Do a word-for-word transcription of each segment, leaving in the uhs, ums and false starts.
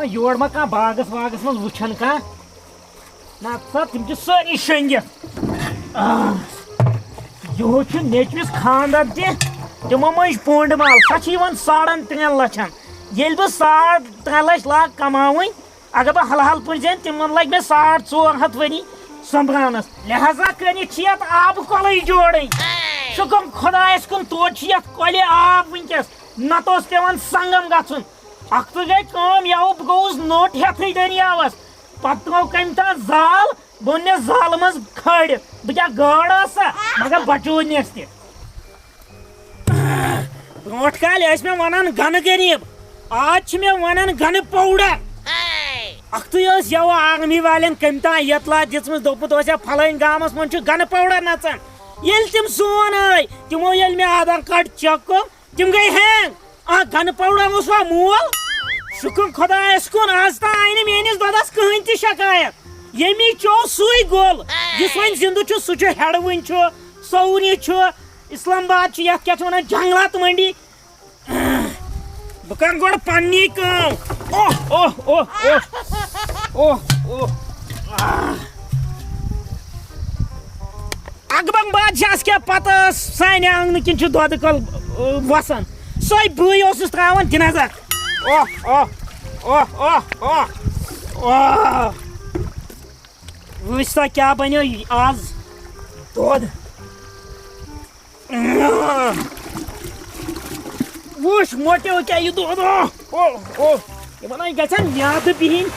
یور ما کانٛہہ باغس واغس منٛز وٕچھان کانٛہہ؟ نہ سا، تِم چھِ سٲری شٔنگِتھ۔ آہ، یِہُس چھُ نیٚچوِس خانٛدر تہِ، تِمو مٔنٛزۍ پونٛڈٕ مال، سۄ چھِ یِوان ساڑن ترٛٮ۪ن لچھن۔ ییٚلہِ بہٕ ساڑ ترٛےٚ لچھ لاگہٕ کماوٕنۍ، اگر بہٕ حلال پٲٹھۍ زینہٕ، تِمن لگہِ مےٚ ساڑ ژور ہتھ ؤری سۄمبراونس۔ لہذا کٔرِتھ چھِ یتھ آبہٕ کۄلٕے جوڑٕنۍ۔ شُکر خۄدایس کُن، توتہِ چھُ یتھ کۄلہِ آب وٕنکیٚس، نتہٕ اوس پٮ۪وان سنگم گژھُن۔ اکھتُے گٔے کٲم، یَوٕ بہٕ گوٚوُس نوٚٹ ہٮ۪تھٕے دٔریاوَس۔ پَتہٕ ترٛٲو کٔمۍ تام زال، بہٕ اوٚن مےٚ زالہٕ منٛز کھٲڑِتھ۔ بہٕ کیٛاہ گٲڈ ٲسا؟ مگر بچوونَس تہِ۔ برونٛٹھ کالہِ ٲسۍ مےٚ وَنان گَنہٕ غریٖب، آز چھِ مےٚ وَنان گَنہٕ پاوڈر۔ اکھتُے ٲس یَوٕ آرمی والٮ۪ن کٔمۍ تام یَتہٕ لَتھ دِژمٕژ، دوٚپمُت اوس یا فلٲنۍ گامَس منٛز چھُ گَنہٕ پاوڈر نَژان۔ ییٚلہِ تِم سون ٲے، تِمو ییٚلہِ مےٚ آدھار کارڈ چیک کوٚر، تِم گٔے ہینگ۔ آ، گنہٕ پاوڈر اوس وا مول؟ شُکر خۄدایَس کُن، آز تام آیہِ نہٕ میٲنِس دۄدَس کٕہٕنۍ تہِ شکایت۔ ییٚمی چوٚو سُے گوٚل، یُس وۄنۍ زِندٕ چھُ، سُہ چھُ ہٮ۪ڈوٕنۍ چھُ، سورُے چھُ، اسلام آباد چھُ، یَتھ کیٛاہ چھِ وَنان، جنگلات منڈی۔ بہٕ کَرٕ گۄڈٕ پننی کٲم۔ اوہ، اوہ، اوہ، اوہ۔ اوہ، اوہ۔ آہ۔ اکبر بادشاہس کیٛاہ پتہ ٲس سانہِ آنگنہٕ کِنۍ چھُ دۄدٕ کۄل، ٲ، وسان۔ سۄے بٕے اوسُس تراوان، دِ نظر۔ اوہ، اوہ، اوہ، اوہ، اوہ، اوہ۔ وٕچھ سا کیٛاہ بنیو یہِ آز دۄد۔ وٕچھ، مۄٹیو کیٛاہ یہِ دۄد۔ اوہ، اوہ، اوہ۔ یِمن ہا گژھن میادٕ بِہِنۍ۔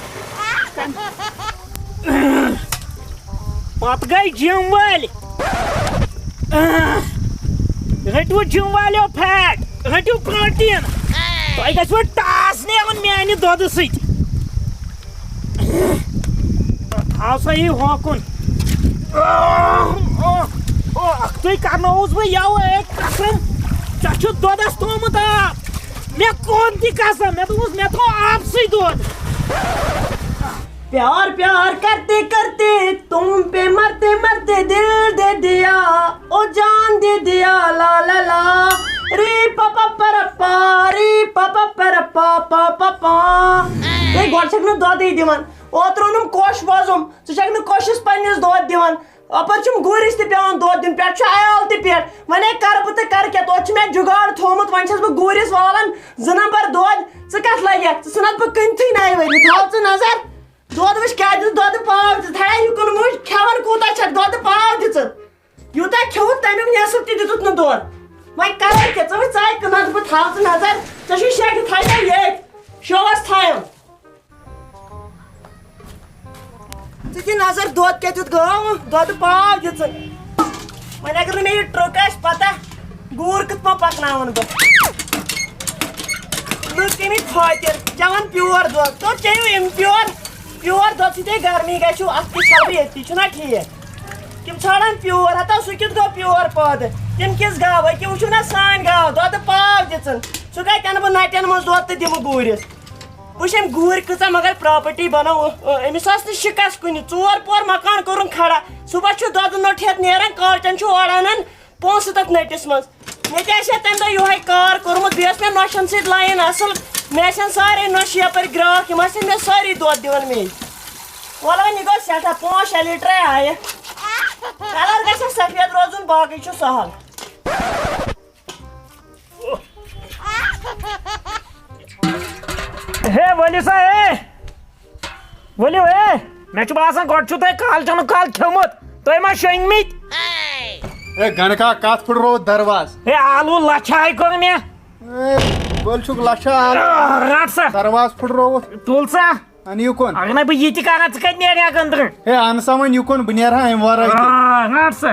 پتہٕ گٔے جِم وٲلۍ۔ رٔٹِو جِم والیو فیٹ، رٔٹِو پروٹیٖن۔ تۄہہِ گژھِوٕ ٹاس نیرُن میانہِ دۄدٕ سۭتۍ۔ تھاو سا یہِ ہوکُن۔ او، او، او، اکھتُے کرنووُس بہٕ یَوٕ، اے قسم، ژےٚ چھُتھ دۄدَس تھوٚومُت آب۔ مےٚ کوٚن تہِ قسم، مےٚ دوٚپُس، مےٚ تھوٚو آبسٕے دۄد۔ प्यार प्यार करते करते तुम पे मरते मरते दिल दे दिया, ओ जान दे दिया, ला ला ला। री पा पा पा रा पा, री पा पा पा रा पा, पा पा पा। ہے، گۄڈٕ چھَکھ نہٕ دۄدٕے دِوان۔ اوترٕ اوٚنُم کوٚش وۄزُم، ژٕ چھَکھ نہٕ کوٚشَس پنٛنِس دۄد دِوان۔ اَپٲرۍ چھُم گُرِس تہِ پٮ۪وان دۄد دیُن، پٮ۪ٹھٕ چھُ عیال تہِ پٮ۪ٹھ۔ وۄنۍ ہے کَرٕ بہٕ تہٕ کَرٕ کیٛاہ؟ توتہِ چھُ مےٚ جُگاڑ تھوٚومُت، وۄنۍ چھَس بہٕ گُرِس والان زٕ نمبر دۄد۔ ژٕ کَتھ لَگٮ۪کھ؟ ژٕ ژھٕنَکھ بہٕ کٕنتھٕے نَیہِ ؤری۔ تھاو ژٕ نظر۔ دۄد وٕچھ کیٛاہ دیُت، دۄدٕ پاو تہِ ژھٕنَکھ یہِ کُن وٕچھ، کھٮ۪وان کوٗتاہ چھَکھ، دۄدٕ پاو دِ ژٕ۔ یوٗتاہ کھیوٚوُتھ، تَمیُک نٮ۪صٕف تہِ دیُتُتھ نہٕ دۄد۔ وۄنۍ کَرٕ کیٛاہ؟ ژٕ وٕچھ، ژَے کٕنَتھ بہٕ، تھاو ژٕ نظر۔ ژےٚ چھُے شیٹھِ تھایہِ مےٚ ییٚتۍ شووَس تھایَم۔ ژٕ دِ نظر، دۄد کیٛاہ دیُت گٲو، دۄدٕ پاو دِ ژٕ۔ وۄنۍ اگر نہٕ مےٚ یہِ ٹرٛک آسہِ پَتہ، گوٗر کِتھ پٲٹھۍ پَکناوَن بہٕ؟ لُکھ کٔمِتۍ فٲطِر، چٮ۪وان پیور دۄد، توٚت چیٚیِو اِمپیور۔ پیور دۄد سۭتۍ ہے گرمی گژھِو، اَتھ تہِ چھَلہٕ بہٕ ییٚتی، چھُنہ ٹھیٖک؟ تِم ژھانڈان پیور، ہتا سُہ کیُتھ گوٚو پیور پٲدٕ؟ تِم کِژھ گاو؟ أکیٛاہ وٕچھِو نہ سٲنۍ گاو، دۄدٕ پاو دِژٕن۔ سُہ کَتہِ اَنہٕ بہٕ نَٹٮ۪ن منٛز دۄد تہٕ دِمہٕ گوٗرِس؟ وٕچھ أمۍ گوٗرۍ کۭژاہ مگر پراپرٹی بنٲو۔ أ، أمِس ٲس نہٕ شِکَس کُنہِ۔ ژور پور مکان کوٚرُن کھڑا۔ صُبحَس چھُ دۄدٕ نوٚٹ ہٮ۪تھ نیران، کالچَن چھُ اورٕ اَنان پونٛسہٕ تَتھ نٔٹِس منٛز۔ مےٚ تہِ آسہِ ہا تَمہِ دۄہ یِہوٚے کار کوٚرمُت، بیٚیہِ ٲس مےٚ نۄشَن سۭتۍ لایِن اَصٕل۔ مےٚ آسن سارے نۄشہِ یَپٲرۍ گرٛاکھ، یِم آسن مےٚ سٲری دۄد دِوان مے۔ وَلہٕ وۄنۍ یہِ گوٚو سٮ۪ٹھاہ، پانٛژھ شےٚ لیٖٹرَے آیہِ۔ کَلَر گژھِ سفید روزُن، باقٕے چھُ سہل۔ ہے ؤلِو سا، ہے ؤلِو، ہے۔ مےٚ چھُ باسان، گۄڈٕ چھُو تۄہہِ کالچَنُک کَل کھیوٚمُت، تُہۍ ما شۄنٛگمٕتۍ؟ ہے گنہٕ کاک، کتھ پھٕٹرووُتھ دروازٕ؟ ہے، آلوٗ لَچھِ ہَے کوٚر مےٚ۔ ہے، بٔلۍ چھُکھ لچھا آلوٗ۔ رَٹ سا، دروازٕ پھٕٹرووُتھ۔ تُل سا۔ اَنہِ یہِ کُن۔ اگر نَے بہٕ یہِ تہِ کَرٕ، ژٕ کَتہِ نیرِ ہا أنٛدرٕ؟ ہے، اَن سا وۄنۍ یہِ کُن، بہٕ نیرٕ ہا اَمہِ وَرٲے تہِ۔ آ، رَٹ سا۔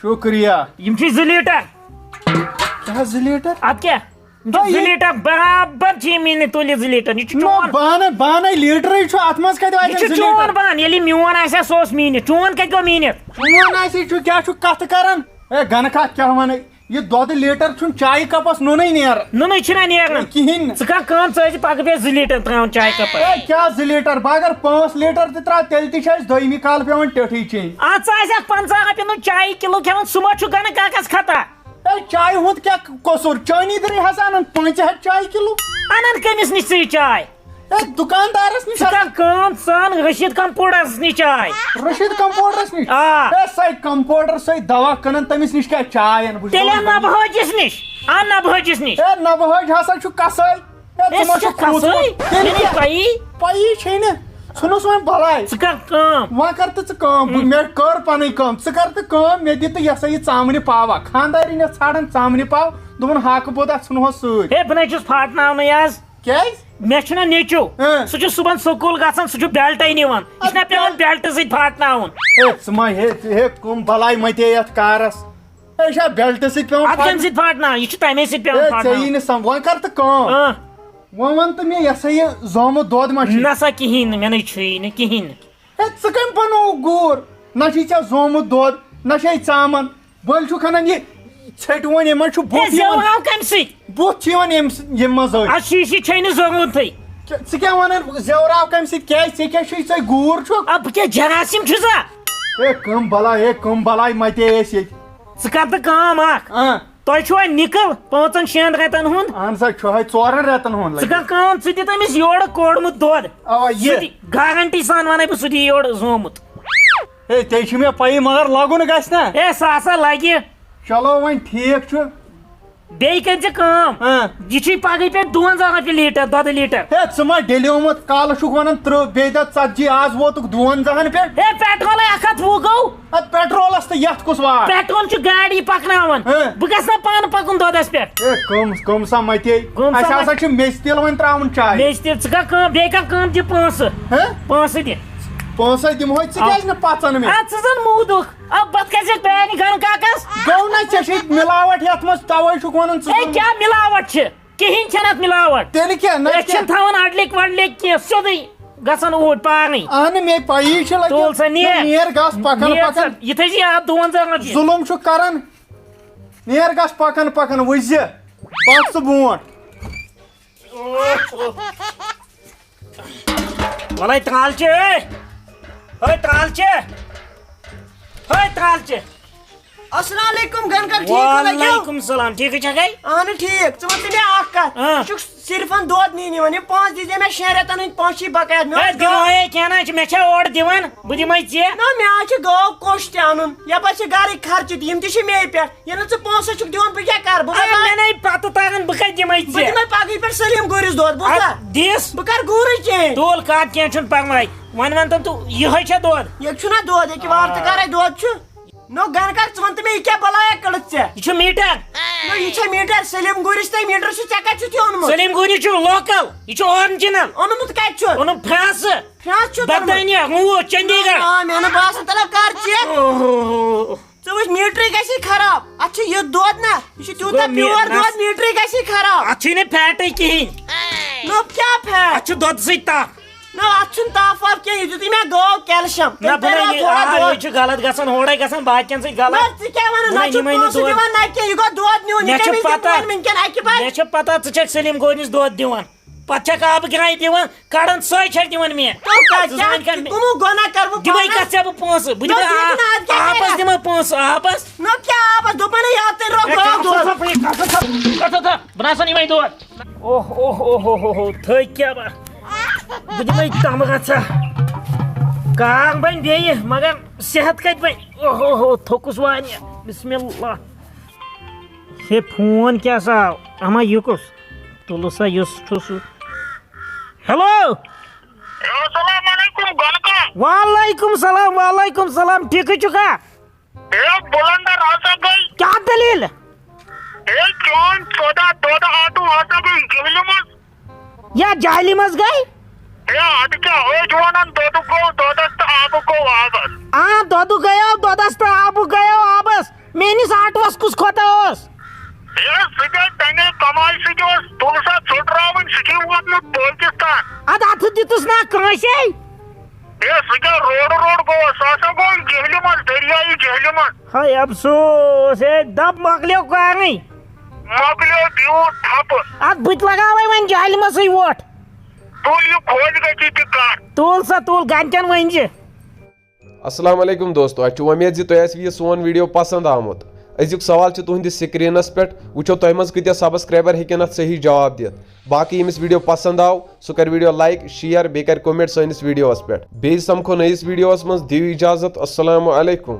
شُکریہ۔ یِم چھِ زٕ لیٖٹر۔ کیٛاہ حظ زٕ لیٖٹر؟ اَدٕ کیٛاہ؟ یِم چھِ ہے، زٕ یہِ لیٖٹر، برابر چھِ یِم یِنہٕ تُلِتھ زٕ لیٖٹر۔ یہِ چھُ نہ، چون۔ بانہٕ، بانَے لیٖٹرٕے چھُ، اَتھ منٛز کَتہِ واتن یہِ چھُ زٕ چون لیٖٹر؟ بان۔ ییٚلہِ یہِ میون آسہِ ہا، سُہ اوس میٖنِتھ۔ چون کَتہِ گوٚو میٖنِتھ؟ چون آسہِ، یہِ چھُ، کیٛاہ چھُ کَتھٕ کَران؟ ہے، گَنہٕ کَتھ کیٛاہ وَنَے؟ یہِ دۄدٕ لیٖٹر چھُنہٕ چایہِ کَپَس نوٚنُے نیران۔ نوٚنُے چھُنہ نیران۔ کِہیٖنۍ نہٕ۔ ژٕ کَر کٲم، ژٕ ٲسۍ زِ پَگہٕ بیٚیہِ زٕ لیٖٹر ترٛاوان چایہِ کَپَس۔ ہے، کیٛاہ زٕ لیٖٹر؟ بہٕ اگر پانٛژھ لیٖٹر تہِ ترٛاوٕ، تیٚلہِ تہِ چھِ اَسہِ دوٚیمہِ کالہٕ پٮ۪وان ٹیٚٹھٕے چیٚنۍ۔ اَتھ ژٕ آسہِ اَکھ پنٛژاہ رۄپیہِ نہٕ چایہِ کِلوٗ کھٮ۪وان، سُہ ما چھُ گَنہٕ کاکَس خطا؟ ہے، چایہِ ہُنٛد کیٛاہ قصوٗر؟ چٲنی دٔری ہسا اَنان پانٛژِ ہَتہِ چایہِ کِلوٗ۔ اَنان کٔمِس نِش ژٕ یہِ چاے؟ ہے، دُکاندارَس نِش ژٕ ہسا۔ کر کٲم، ژٕ اَن رشیٖد کمپوڈرس نِش چاے۔ رشیٖد کمپوڈرس نِش؟ آ۔ ہے، سۄے کمپوڈر، سۄے دوا کٕنان، تٔمِس نِش کیٛاہ چاے اَنہٕ بہٕ؟ تیٚلہِ اَن نبہٲجِس نِش، اَن نبہٲجِس نِش۔ ہے، نبہٲج ہسا چھُ کسٲے۔ ہے، ژٕ ہے، ما سُہ چھُکھ چھُ کھوٗژمُت؟ کسٲے؟ تیٚلہِ مےٚ نَے کیٛاہ؟ پَیی۔ پَیی چھے نہٕ۔ ژھٕنُس وۄنۍ بَلاے۔ ژٕ کر کٲم۔ وۄنۍ کر تہٕ ژٕ کٲم۔ بہٕ، مےٚ کٔر پَنٕنۍ کٲم۔ ژٕ کر تہٕ کٲم، مےٚ دِ تہٕ یہِ ہسا یہِ ژامنہِ پاوا۔ خانٛدارِنۍ ٲس ژھانٛڈان ژامنہِ پاو، دوٚپُن، ہاکہٕ بوٚد اَتھ ژھٕنہوس سۭتۍ۔ ہے، بہٕ نَے چھُس پھاٹناونَے آز۔ کیٛازِ؟ مےٚ چھُنہ نیٚچُو۔ اۭں۔ سُہ چھُ صُبحن سکوٗل گژھان، سُہ چھُ بیلٹَے نِوان۔ یہِ چھُنہ اَدٕ پٮ۪وان بیلٹ۔ بیلٹہٕ سۭتۍ پھاٹناوُن۔ ہے، ژٕ ما ہے، ہے، کٕم بَلاے مَتے یَتھ کارَس۔ ہے، یہِ چھا بیلٹہٕ سۭتۍ پٮ۪وان اَتھ کَمہِ پھاٹناوُن؟ سۭتۍ پھاٹناوُن؟ یہِ چھُ تَمے سۭتۍ پٮ۪وان ہے، ژےٚ یی پھاٹناوُن۔ نہٕ سَم-، وۄنۍ کر تہٕ کٲم۔ اۭں۔ وۄنۍ وَن تہٕ مےٚ، یہِ ہسا یہِ زامُت دۄد ما چھُے؟ نہ سا کِہیٖنۍ نہٕ، مےٚ نَے چھُیی نہٕ کِہیٖنۍ نہٕ۔ ہے، ژٕ کٔمۍ بنووُکھ گوٗر؟ نہ چھُے ژےٚ زامُت دۄد، نہ چھے ژامَن۔ بٔلۍ چھُکھ اَنان یہِ ژھیٚٹہِ وۄنۍ، یِمَن چھُ ہے، بُتھ یِوان، زٮ۪وراو کَمہِ سۭتۍ؟ بُتھ چھُ یِوان اَمہِ سۭتۍ، ییٚمہِ منٛز أسۍ۔ اَدٕ شیٖشہِ چھے نہٕ ضروٗرتھٕے۔ ژٕ ژٕ کیٛاہ وَنان زٮ۪وراو کَمہِ سۭتۍ؟ کیٛازِ ژےٚ کیٛاہ چھُے، ژےٚ گوٗر چھُکھ؟ اَدٕ بہٕ کیٛاہ جراثیم چھُسا؟ ہے، کٕم بَلاے، ہے، کٕم بَلاے مَتے ٲسۍ ییٚتہِ۔ ژٕ کر تہٕ کٲم اَکھ۔ آ۔ تۄہہِ چھُوا نِکل پانٛژن شٮ۪ن رٮ۪تن ہُنٛد؟ اہن سا، چھُ ہے ژورن رٮ۪تن ہُنٛد ژٕ لگہِ۔ کر کٲم، ژٕ دِ تٔمِس یورٕ کوٚڑمُت دۄد۔ اوا، یہِ۔ سُہ دِ، گارنٹی سان ونَے بہٕ، سُہ دِ یورٕ زومُت۔ ہے، ژےٚ چھِ مےٚ پَیی، مگر لگُن گژھِ نا۔ ہے، سُہ ہسا لگہِ۔ چلو، وۄنۍ ٹھیٖک چھُ۔ بیٚیہِ کٔرۍ زِ کٲم۔ ہاں۔ یہِ چھُے پگہٕے پٮ۪ٹھ دُوَنزاہ رۄپیہِ لیٖٹر، دۄدٕ لیٖٹر۔ ہے، ژٕ ما ڈیلیومُت؟ کالہٕ چھُکھ ونان ترٕٛہ، بیٚیہِ دۄہ ژتجی، آز ووتُکھ دُوَنزاہن پٮ۪ٹھ۔ ہے، پیٹرولے اکھ ہتھ وُہ گوٚو۔ ادٕ پیٹرولس تہٕ یتھ کُس وار؟ پیٹرول چھُ گاڑی پکناوان۔ ہہ۔ بہٕ گژھٕ نا پانہٕ پکُن دۄدس پٮ۪ٹھ؟ ہے، کٕم، کٕم سا متے؟ کٕم سا اَسہِ ہسا متے؟ چھُ میٚژِ تیٖل وۄنۍ ترٛاوُن چایہِ۔ میٚژِ تیٖل، ژٕ کر کٲم، بیٚیہِ کر کٲم، دِ پونٛسہٕ۔ ہہ؟ پونٛسہٕ دِ۔ پونٛسَے دِمہوے، ژٕ آ۔ کیٛازِ نہٕ پژان مےٚ؟ ادٕ ژٕ زن موٗدُکھ۔ اب بتہٕ کیٛازِ چھکھ بیانہِ کران کاکس؟ گوٚو نا، ژےٚ چھے ملاوٹ یتھ منٛز، توے چھُکھ ونان ژٕ ہے، زن۔ کیٛاہ ملاوٹ چھِ؟ کِہیٖنۍ چھَنہٕ اَتھ مِلاوَٹ۔ تیٚلہِ کیٛاہ؟ نہ أسۍ کیٛاہ؟ چھِنہٕ تھاوان اڈلِک وڈلِک کینٛہہ، سیوٚدُے گژھان اوٗرۍ پانے۔ اہنہٕ، مے پَیی چھِ لگہِ۔ تُل سا، نیر۔ نیر گژھ پکان نیر سا، پکان۔ یہِ تھٲیزِ یاد، دُوَنزاہ رۄپیہِ۔ ظُلُم چھُ کران۔ نیر گژھ پکان پکان، وٕچھ زِ۔ پکھ ژٕ برونٛٹھ۔ وَلَے ترٛالچہِ، اے! ہے ترٛالچہِ! ہے ترٛالچہِ! السلام علیکم گنکر، ٹھیک ہو لگیو؟ وعلیکم السلام، ٹھیک چھا گے؟ اہن ٹھیک، ژٕ وَن تہٕ مےٚ اکھ کتھ۔ آ۔ ژٕ چھُکھ صرفن دۄد نِنہِ یِوان، یِم پانٛژھ دِژے مےٚ شیٚن رٮ۪تن ہٕنٛدۍ پانٛژھ چھی بقایا۔ مےٚ ہے اوس دِمہٕ گاو- ہے کینٛہہ نہ چھُ، مےٚ چھا اورٕ دِوان؟ بہٕ دِمے ژےٚ۔ نہ، مےٚ حظ چھِ گٲو کوٚش تہِ اَنُن، یپٲرۍ چھِ گرٕکۍ خرچہٕ تہِ، یِم تہِ چھِ مے پٮ۪ٹھ۔ ییٚلہِ نہٕ ژٕ پونٛسہٕ چھُکھ دِوان، بہٕ کیٛاہ کَرٕ؟ بہٕ ہے، بَناو-، مےٚ نے پَتہٕ تَران، بہٕ کَتہِ دِمَے بہٕ ژےٚ؟ دِمَے پَگہٕے پٮ۪ٹھ سلیٖم گوٗرِس دۄد، بوٗزتھا؟ اَدٕ دِس۔ بہٕ کَرٕ گوٗرٕے change۔ تُل کَتھ، کینٛہہ چھُنہٕ پَرواے۔ وۄنۍ وَن تہٕ ژٕ، یِہوٚے چھا دۄد؟ ییٚتہِ چھُنہ دۄد، ییٚکیٛاہ وارٕ تہٕ کَرَے دۄد چھُ۔ نو گَنہٕ کَر، ژٕ وَن تہٕ مےٚ، یہِ کیٛاہ بَلایا کٔڑٕتھ ژےٚ؟ یہِ چھُ meter۔ نو یہِ چھا meter؟ سلیٖم گوٗرِس تام meter چھُ، ژےٚ کَتہِ چھُتھ یہِ اوٚنمُت؟ سلیٖم گوٗری چھُ local، یہِ چھُ original۔ اوٚنمُت کَتہِ چھُتھ؟ اوٚنُم فرٛانٛسہٕ۔ فرٛانٛسہٕ چھُتھ اوٚنمُت؟ برطانیہ، ہُہ، چندی گڑھ۔ آ، مےٚ نہٕ باسان، تَلہ کَر check۔ اوہ۔ ژٕ وٕچھ، meterٕے گژھی خراب۔ اتھ چھُ یہِ دۄد نہ، یہِ چھُ تیوٗتاہ گوٚو مے-، pure نہ دۄد، meterٕے گژھی خراب۔ اتھ چھُے نہٕ fat-ٕے کِہیٖنۍ۔ نہ، کیٛاہ fat؟ اتھ چھُ دۄدٕ سۭتۍ تپھ۔ نہ، اتھ چھُنہٕ تپھ وپھ کینٛہہ، یہِ دیُتُے مےٚ گٲو calcium۔ نہ، تٔمۍ بہٕ کریو نَے، تھوڑا آ، دۄد۔ یہِ چھُ غلط گژھان، ہورے گژھان باقین سۭتۍ غلط۔ نہ، ژٕ کیٛاہ وَنان؟ بہٕ نہ نَے چھُ نِمَے نہٕ پونٛسہٕ دۄد۔ دِوان نہ کینٛہہ، یہِ گوٚو دۄد نیُن، یہِ مےٚ چھِ کَمہِ وِزِ دِمہٕ پَتہ، وۄنۍ وٕنکٮ۪ن اَکہِ بَجہِ؟ مےٚ چھِ پَتہ، ژٕ چھَکھ سلیٖم گوجنِس دۄد دِوان۔ پتہٕ چھکھ آبہٕ گرٛاے دِوان، کڑان سۄے چھکھ دِوان مےٚ۔ تو کتھ، ژٕ زن کیٛاہ، کر مےٚ۔ کٕمو گۄناہ کر بہٕ دِمے پانس؟ کتھ ژےٚ بہٕ پونٛسہٕ؟ بہٕ نہ، دِمے تُہۍ آ-، چھِو نہٕ اتھ کیٛاہ آبس کران۔ دِمے پونٛسہٕ، آبس۔ نہ، کیٛاہ آبس؟ دوٚپمَے نہ، یہِ آو تیٚلہِ رۄب ہے، گۄناہ کر سا دۄد۔ ژۄپٲرۍ، کر سا ژۄپٲرۍ، کر سا ژۄپٲرۍ۔ بہٕ نہ سا نِمے دۄد۔ اوہ، اوہ، اوہ، اوہ، اوہ، اوہ، تھٔکۍ کیٛاہ بہٕ؟ بہٕ دِمے تمہٕ گژھا۔ کار بنہِ بیٚیہِ، مگر صحت کتہِ بنہِ؟ اوہ، اوہ، اوہ، تھوٚکُس واریاہ۔ بسم اللہ۔ ہے، فون کیٛاہ سا آو؟ اما، یہِ کُس؟ تُلہٕ سا، یُس چھُ سُہ۔ ہیلو۔ ہیلو، السلام علیکم، گۄنہٕ کم۔ وعلیکم سلام، وعلیکم سلام، ٹھیکٕے چھُکھا؟ ہے، بُلندر ہسا گٔے۔ کیٛاہ دٔلیٖل؟ ہے، چون ژۄداہ دۄدٕ آٹوٗ ہسا گٔے جہلہِ منٛز۔ یا جہلہِ منٛز گٔے؟ ہے، اَدٕ کیٛاہ، أسۍ چھِ وَنان دۄدُک گوٚو دۄدَس تہٕ آبُک گوٚو آبَس۔ آ، دۄدُک گٔیو دۄدَس تہٕ آبُک گٔیو آبَس۔ میٲنِس آٹوَس کُس کھۄتا اوس؟ ہے، سُہ کیٛاہ تَمے کمایہِ سۭتۍ اوس، تُل سا ژھُٹراوٕنۍ، سُہ چھُے ووتمُت پٲکِستان۔ اَدٕ اَتھٕ دِتُس نا کٲنٛسے؟ ہے، سُہ کیٛاہ روڈٕ روڈ گوٚو، سُہ ہسا گوٚو جہلہِ منٛز، دٔریایہِ جہلہِ منٛز۔ ہاے افسوس، ہے دَب مۄکلیو کارٕے۔ مۄکلیو بیوٗٹھ تھپہٕ۔ اَدٕ بہٕ تہِ لگاوَے وۄنۍ جہلہِ منٛزٕے وۄٹھ۔ تُل یہِ خۄش گژھی تہِ کر۔ تُل سا تُل، گرِکٮ۪ن ؤنۍ زِ۔ السلام علیکم دوستو، اسہِ چھِ وۄمید زِ تۄہہِ آسہِ یہِ سون ویڈیو پسند آمُت۔ أزیُک سوال چھُ تُہنٛدِس سکرینس پٮ۪ٹھ، وٕچھو تۄہہِ منٛز کۭتیاہ سبسکرایبر ہیٚکن اتھ صحیح جواب دِتھ۔ باقٕے ییٚمِس ویڈیو پسند آو، سُہ کرِ ویڈیو لایک، شیئر، بیٚیہِ کرِ کومنٹ سٲنِس ویڈیوس پٮ۪ٹھ۔ بیٚیہِ سمکھو نٔیِس ویڈیوس منٛز، دِیِو اجازت، السلام علیکم۔